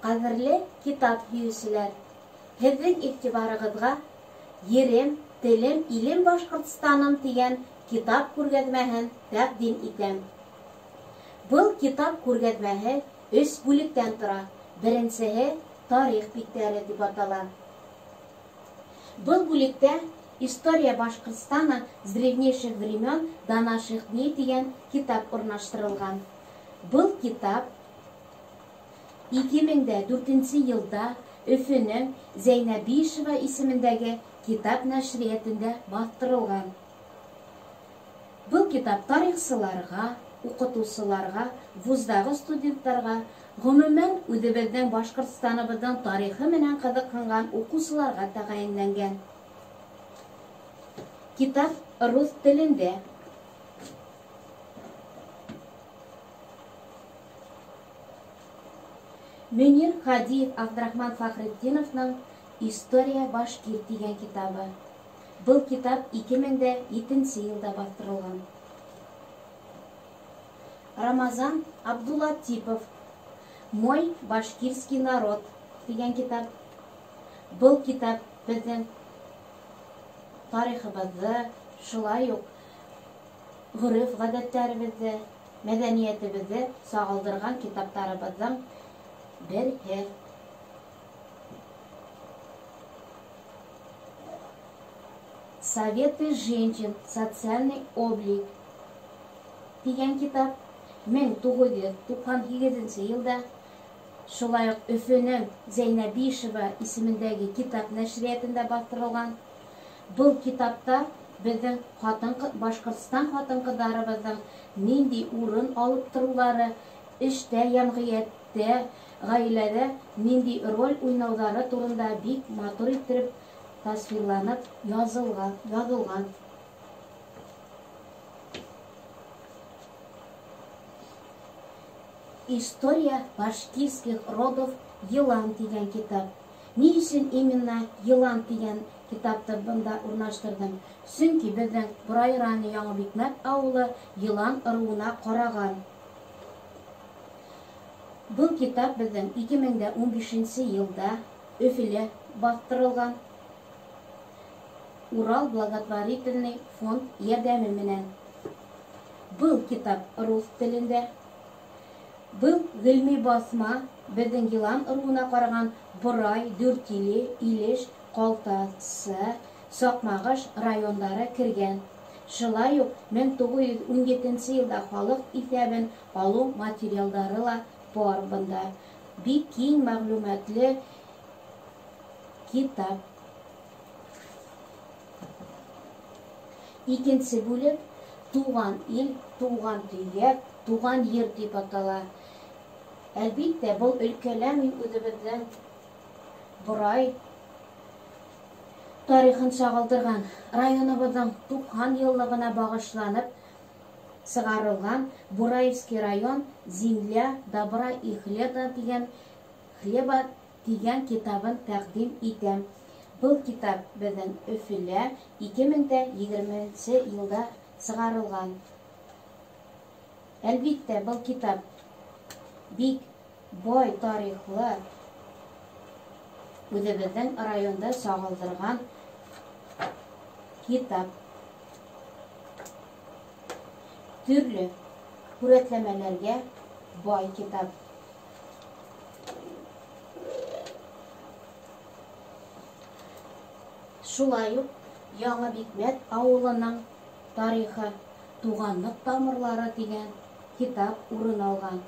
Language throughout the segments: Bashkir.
Ҡәҙерле китап һөйөүселәр, һеҙҙең иғтибарығыҙға «Ерем, телем, илем Башҡортостаным» тигән китап күргәҙмәһен тәҡдим итәм. Был китап күргәҙмәһе өс бүлектән тора. Беренсеһе «Тарих биттәре» тип атала. Был бүлектә «История Башкортостана с древнейших времен до наших дней» тигән китап урынлаштырылған. Был китап 2004 йылда Өфөнөң Зәйнәбишева исемендәге китап нәшриәтендә баҫтырылған. Был китап тарихсыларға, уҡытыусыларға, вуздағы студенттарға, ғөмүмән үҙебеҙҙең Башҡортостаныбыҙҙың тарихы менән ҡыҙыҡһынған уҡыусыларға тәғәйенләнгән. Китап рус телендә. Мөнир Һадиев Абдрахман Фәхретдиновның «История башкир» тигән китабы. Был китап 2007 йылда баҫтырылған. Рамазан Абдулатипов «Мой башкирский народ» тигән китап. Был китап беҙҙең тарихыбыҙҙы, шулай уҡ ғөрөф-ғәҙәттәребеҙҙе, мәҙәниәтебеҙҙе сағылдырған китаптарыбыҙҙың береһе. «Советы женщин. Социальный облик» тигән китап 1998 йылда шулай уҡ Өфөнөң Зәйнәбишева исемендәге китап нәшриәтендә баҫтырылған. Был китапта беҙҙең Башҡортостан ҡатын-ҡыҙҙарыбыҙҙың ниндәй урын алып тороулары, эштә, йәмғиәттә, ғаиләлә ниндәй роль уйнауҙары турында бик матур иттереп тасвирланып яҙылған. «История башкирских родов Йылан» тигән китап. Ни өсөн именно Йылан тигән китапты бында урынлаштырҙым? Сөнки беҙҙең Борай районы Яңы Бикмәт ауылы Йылан ырыуына ҡараған. Был китап беҙҙең 2015 йылда Өфөлә баҫтырылған Урал благотворительный фонд ярҙамы менән. Был китап рус телендә. Был ғилми баҫма беҙҙең Йылан ырыуына ҡараған Борай, Дүртиле, Илеш, Ҡалтасы, Саҡмағыш райондары кергән. Шулай уҡ 1917 йылда халыҡ иҫәбен алыу материалдары ла бар бында. Бик киң мәғлүмәтле китап. Икенсе бүлек «Туған ил, туған төйәк, туған ер» тип атала. Әлбиттә, был өлкәлә мин үҙебеҙҙең Борай тарихын сағылдырған районыбыҙҙың 90 йыллығына бағышланып сығарылған «Бураевский район. Земля добра и хлеба» тигән китабын тәҡдим итәм. Был китап беҙҙең Өфөлә 2020 йылда сығарылған. Әлбиттә, был китап бик бай тарихлы, үҙебеҙҙең районда сағылдырған китап. Төрлө һүрәтләмәләргә бай китап. Шулай уҡ Яңы Бикмәт ауылының тарихы, туғанлыҡ тамырлары тигән китап урын алған.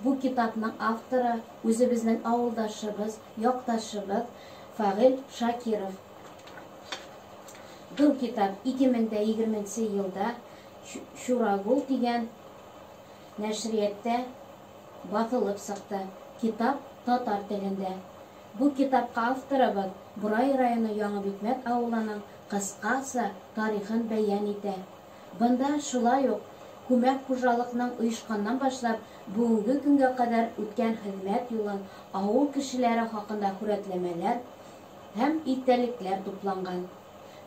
Был китапның авторы үҙебеҙҙең ауылдашыбыҙ, яҡташыбыҙ Фағил Шакиров. Был китап 2020 йылда Шурагул тигән нәшриәттә баҫылып сыҡты. Китап татар телендә. Был китапҡа авторыбыҙ Борай районы Яңы Бикмәт ауылының ҡыҫҡаса тарихын бәйән итә. Бында шулай уҡ күмәк хужалыҡның ойошҡандан башлап бөгөнгө көнгә ҡәҙәр үткән хеҙмәт юлын, ауыл кешеләре хаҡында һүрәтләмәләр һәм иҫтәлектәр тупланған.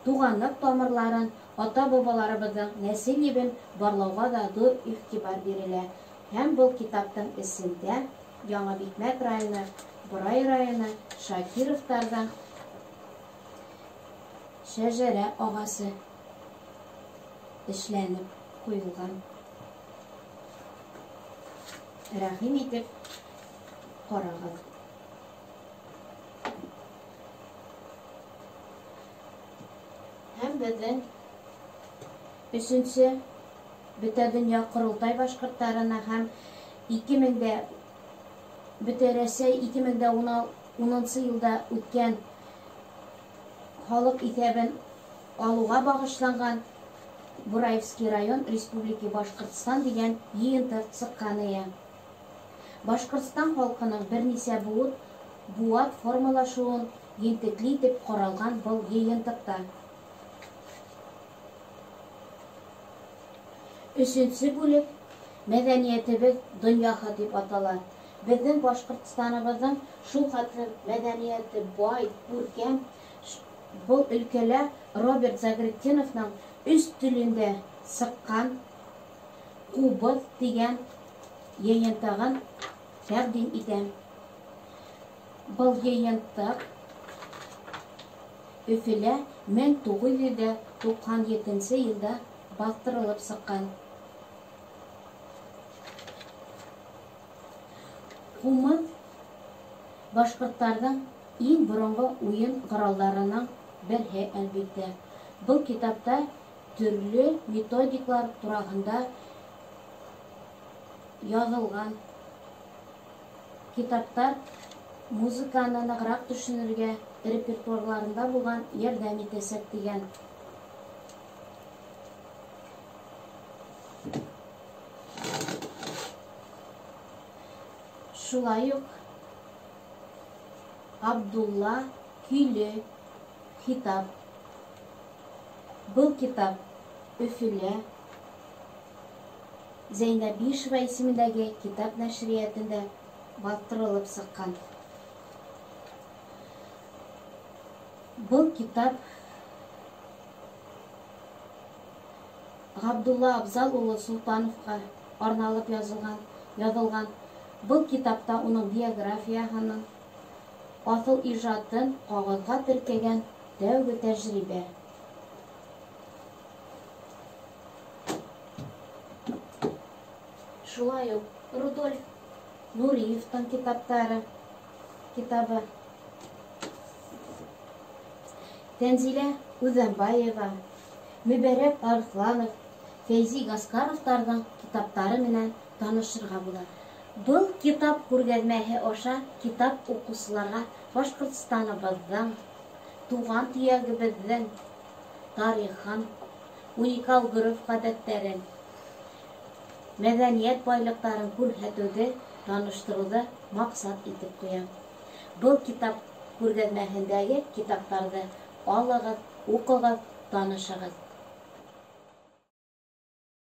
Туғанлыҡ тамырларын, ата-бабаларыбыҙҙың нәҫел ебен барлауға ҙа ҙур иғтибар бирелә. Һәм был китаптың эсендә Яңы Бикмәт районы Борай районы Шакировтарҙың шәжәрә ағасы эшләнеп ҡуйылған. Рәхим итеп ҡарағыҙ. Һәм беҙҙең өсөнсө Бөтә донъя ҡоролтай башҡорттарына һәм 2000 Бөтә Рәсәй 2010 йылда үткән халыҡ иҫәбен алыуға бағышланған Бураевский район Республики Башҡортостан тигән йыйынтыҡ сыҡҡан ине. Башҡортостан халҡының бер нисә быуат формалашыуын ентекле итеп ҡаралған был йыйынтыҡта. Өсөнсө бүлек мәҙәниәтебеҙ донъяһы тип атала. Беҙҙең Башҡортостаныбыҙҙың шул хәтлем мәҙәниәте бай, күркәм. Был өлкәлә Роберт Загретдиновның өс телендә сыҡҡан Ҡубыҙ тигән йыйынтығын тәҡдим итәм. Был йыйынтыҡ Өфөлә 1997 йылда баҫтырылып сыҡҡан. Ҡумыҙ башҡорттарҙың иң боронғо уйын ҡоралдарының береһе, әлбиттә. Был китапта төрлө методиклар тураһында яҙылған. Китаптар музыканы нығыраҡ төшөнөргә, репертуарларында булған ярҙам итәсәк тигән. Шулай уҡ Абдулла көйлө китап. Был китап Өфөлә Зәйнәбишева исемендәге китап нәшриәтендә баҫтырылып сыҡҡан. Был китап Ғабдулла Абзал улы Солтановҡа арналып яҙылған. Был китапта уның биографияһының аҫыл ижадын ҡағыҙға теркәгән тәүге тәжрибә. Шулай уҡ Рудольф Нуриевтың китабы. Тәнзилә Үҙәнбаева, Мөбәрәк Арыҫланов, Фәйзи Гаскаровтарҙың китаптары менән танышырға була. Был китап күргәҙмәһе аша китап уҡыусыларға Башҡортостаныбыҙҙың, туған төйәгебеҙҙең тарихын, уникал ғөрөф-ғәҙәттәрен, мәҙәниәт байлыҡтарын күрһәтеүҙе, таныштырыуҙы маҡсат итеп ҡуям. Был китап күргәҙмәһендәге китаптарҙы алығыҙ, уҡығыҙ, танышығыҙ.